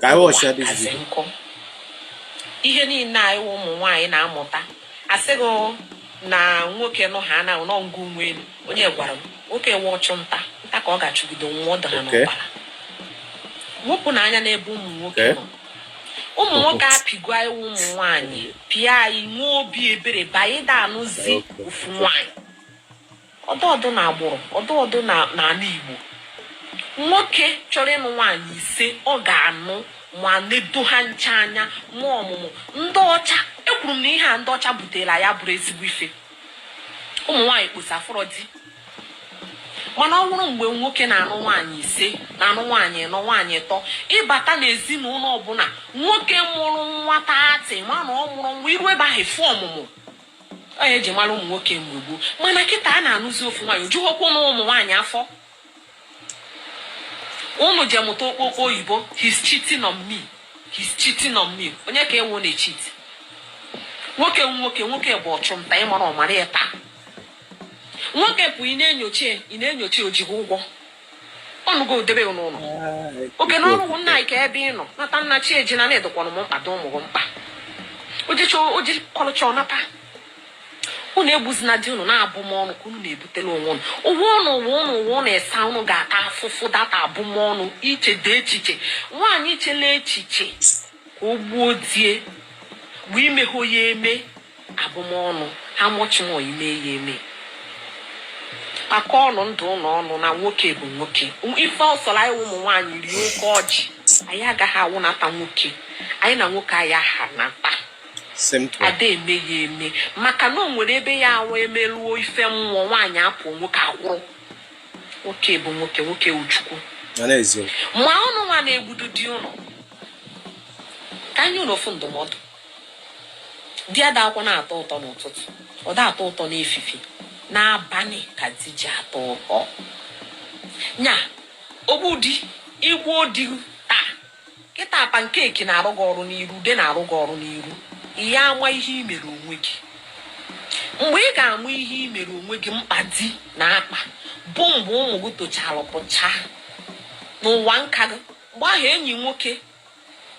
Ka anyị Ụwa watch this kazi video. nkụ. Ihe niile anyị wụ ụmụ nwaanyị na-amụta, asịghị na nwoke nọ ha na nọ ngụ nwe elu. Onye gwara m nwoke nwe ọchụ nta nta ka ọ ga-achụgide nwa ọdụ ha n'ọbara. Wepụ n'anya n'ebe ụmụ nwoke nọ. Ụmụ nwoke apịgo anyị wụ ụmụ nwaanyị, pịa anyị, nwee obi ebere banye da anụzi ofu nwaanyị. Ọdọọdụ na agbụrụ, ọdọọdụ na n'ala Igbo, nwoke chọrọ ịnụ nwaanyị 5, ọ ga-anụ ma nedo ha ncha anya, mụọ ọmụmụ. Ndị ọcha, ekwuru m na ihe a ndị ọcha butere ya bụrụ ezigbo ife. Ụmụ nwaanyị kposa afọrọ di, mana ọ bụrụ mgbe nwoke na-anụ nwaanyị 5, na-anụ nwaanyị 4, nwaanyị 3, ịbata n'ezinụlọ ọbụla nwoke mụrụ nwa 30, ma na ọ mụrụ nwa, iru ebe ahụ efu ọmụmụ ọ ya eji mara ụmụ nwoke mgbe gboo. Mana kịta a na-anụzi ofu nwaanyị, ojughokwu na ụmụ nwaanyị afọ. Unu je mụta okpokpo oyibo, "He's cheating on me, he's cheating on me." Onye ka ewu na-echeat? Nwoke nwoke nwoke bụ ọchụnta, ịmara ọmara ya taa. Nwoke bụ ị na-enyocha, ị na-enyocha, ojighị ụgwọ ọnụgo debe ya n'ụlọ oge na ọrụ nna anyị ka ebe ị nọ nata nna chi ejina na-edokwanụ m mkpa dị ụmụ gị mkpa. Ojicha oji kọlụcha ọnata. Unu egbuzina di unu na abụmọnụ ka unu na-ebutela onwe unu ụwa unu, ụwa unu, ụwa unu ịsa. Unu ga-ata afụfụ data abụmọnụ. Ichedo echiche, nwaanyị chela echiche ka o gbuo die bụ imeghe ya eme abụmọnụ. Ha much more ime ya eme maka ọnụ ndụ ụlọ ọnụ na nwoke bụ nwoke. Ife ọsọrọ anyị ụmụ nwaanyị rie oke ọjị, anyị agaghị awụnata nwoke. Anyị na nwoke anyị ahanata. Simple. Ada eme ya eme maka na o nwere ebe ya awụ emeruo ife mmụọ, nwaanyị apụ, nwoke akwụrụ. Nwoke bụ nwoke, nwoke wụ Chukwu. Na n'eziokwu. Ma ụnụ nwa na-egbudu di ụnụ, ka anyị unu ofu ndụmọdụ. Di ada akwa na-atọ ụtọ n'ụtụtụ, ọ da atọ ụtọ n'efife, n'abalị ka di ji atọ ụtọ. Nya ogbu di, igbuo di taa kịta, pancake na-arụ gị ọrụ n'iru, ude na-arụ gị ọrụ n'iru. Ihe ama ihe i mere onwe gị, mgbe ị ga-amụ ihe i mere onwe gị, mkpa di na akpa bụ mgbe ụmụ gị tochara pụchaa n'ụwa nka gị. Mgbe ahụ enyi nwoke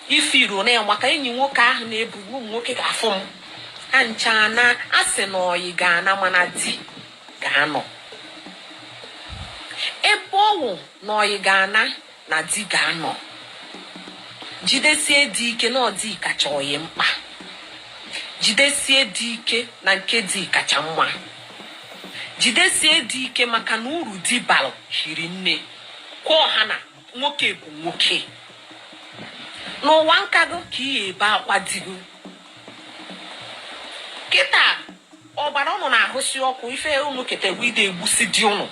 ife iro na ya maka enyi nwoke ahụ na-ebu ụmụ nwoke ga-afụ m ha ncha na asị na oyi ga-ana, mana di ga-anọ ebe ọwụ na oyi ga-ana na di ga-anọ. Jidesie di ike na ọdị kacha oyi mkpa. Jidesie di ike na nke di kacha mma. Jidesie di ike maka na uru di bara hiri nne. Kwụọ ha na nwoke bụ nwoke n'ụwa nkago ka ị ebe akwa di gị kịta. Ọbara ụnụ na-ahụsi ọkụ, ife unu ketegwu ide egbusi di ụnụ.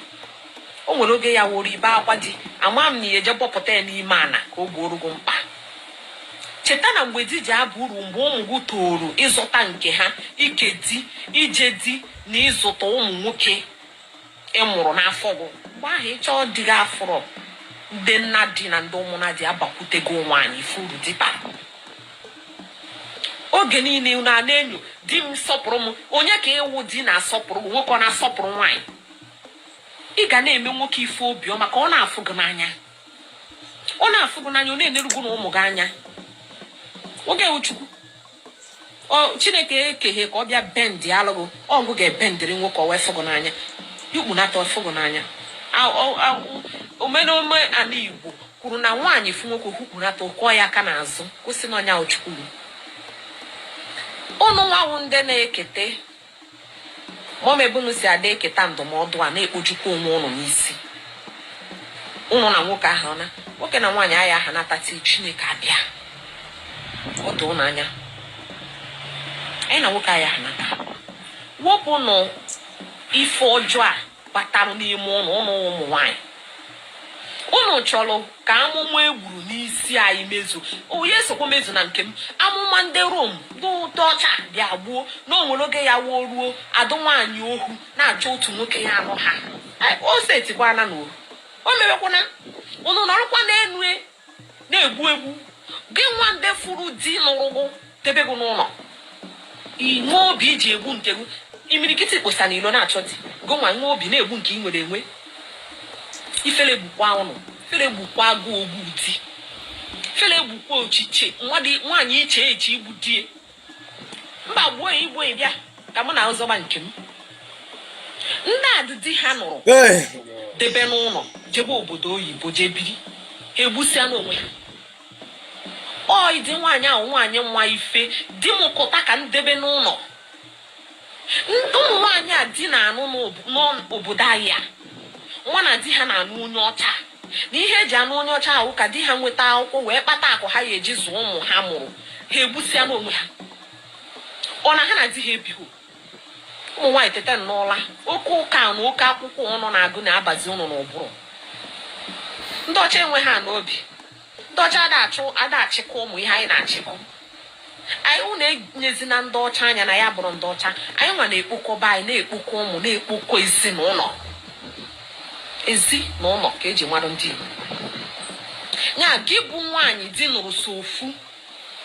O nwere oge ya woro ibe akwa di, ama m na ya eje bọpụta ya n'ime ana ka o gbuoro gị mkpa. Cheta na mgbe di ji aba uru, mgbe ụmụ gị toru ịzụta nke ha, ike di, ije di na ịzụta ụmụ nwoke ị mụrụ n'afọ gị, mgbe ahụ ịchọọ di gị afụrọ. Ndị nna di na ndị ụmụnna di abakwutego nwaanyị ife uru di bara. Oge niile unu a na-enyo di m sọpụrụ m, onye ka ịwụ di na-asọpụrụ gị? Nwoke ọ na-asọpụrụ nwaanyị? Ị ga na-eme nwoke ife obiọma ka ọ na-afụ gị n'anya. Ọ na-afụ gị n'anya, ọ na-enerugwu na ụmụ gị anya. Nwoke ewu Chukwu, ọ Chineke ekeghe ka ọ bịa bend alụgụ ọgụ ga-ebendịrị nwoke, ọ wee fụ gị n'anya, ikpunata ọfụ gị n'anya. Omenome ala Igbo kwuru na nwaanyị fụ nwoke hukpunata, kụọ ya aka n'azụ, kwụsị n'ọnya Chukwuru. Ụnụ nwanwụ ndị na-ekete mọmebunu si ada eketa ndụmọdụ a na-ekpojukwa onwe ụnụ n'isi. Ụnụ na nwoke ahụ na nwoke na nwaanyị agha aha natati Chineke abịa ọ doo n'anya anyị na nwoke agha anata. Wepụnụ ife ọjọọ a batara n'ime ụnụ. Ụnụ ụmụ nwaanyị, ụnụ chọrọ ka amụma egburu n'isi anyị mezu. Onye sokwa mezu na nke m, amụma ndị Rom, ndị ụtọ ọcha bịa gbuo na o nwere oge ya wuo ruo adụ nwaanyị ohu na-achọ otu nwoke ya anụ ha. O setikwana n'oru o mewekwana. Ụnụ nọrọkwa n'enu na-egbu egbu gị nwa ndị furu di nụrụ debe gị n'ụlọ, inwe obi iji egbu nke gị. Imirikiti kposa n'ilo na-achọ di gị nwa, nwe obi na-egbu nke ị nwere enwe. Ifere gbukwa ụnụ, ifere gbukwa gị ogbu di. Fele egbukwa ochiche mmadụ nwaanyị iche eche igbu die mba gbuo ya igbuo ya bịa ka mụ na ụzọba nke m. Ndị adị di ha nụrụ debe n'ụlọ jebe obodo oyibo jee biri, ha egbusịa n'onwe ha. Ọ ịdị nwaanyị ahụ nwaanyị nwa ife di m kụta ka m debe n'ụlọ. Ndị ụmụ nwaanyị a di na-anụ n'obodo anyị a, nwa na di ha na-anụ onye ọcha, na ihe eji anụ onye ọcha ahụ ka di ha nweta akwụkwọ wee kpata akụ ha ya eji zụọ ụmụ ha mụrụ, ha egbusịa n'onwe ha. Ọ na ha na di ha ebighị. Ụmụ nwaanyị, teta n'ụla. Oke ụka na oke akwụkwọ ụnụ na-agụ na-abazi ụnụ n'ụbụrụ. Ndị ọcha enwe ha n'obi. Ndị ọcha ada achụ ada achịkọ ụmụ ihe anyị na-achịkọ. Anyị ụnụ enyezi na ndị ọcha anya na ya bụrụ ndị ọcha. Anyị nwa na-ekpokọba, anyị na-ekpokọ ụmụ, na-ekpokọ ezinụlọ. Ezinụlọ ka eji mara ndị Igbo. Ya gị bụ nwaanyị di nụrụ so ofu,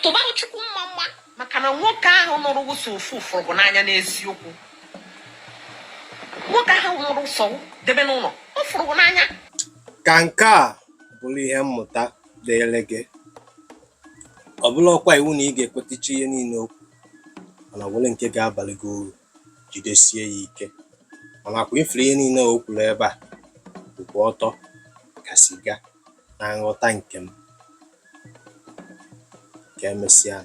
tụbarụ Chukwu mma mma, maka na nwoke ahụ nụrụ so ofu fụrụ gị n'anya n'eziokwu. Nwoke ahụ nụrụ sọ debe n'ụlọ, ọ fụrụ gị n'anya. Ka nke a bụrụ ihe mmụta dịịrị gị. Ọ bụrụkwa iwu na ị ga-ekwetacha ihe niile o kwuru, mana were nke ga-abalị gị uru, jidesie ya ike. Mana kwa ifuru ihe niile o kwuru ebe a bụkwa ọtọ ka siga na nghọta nke m. Ka emesịa.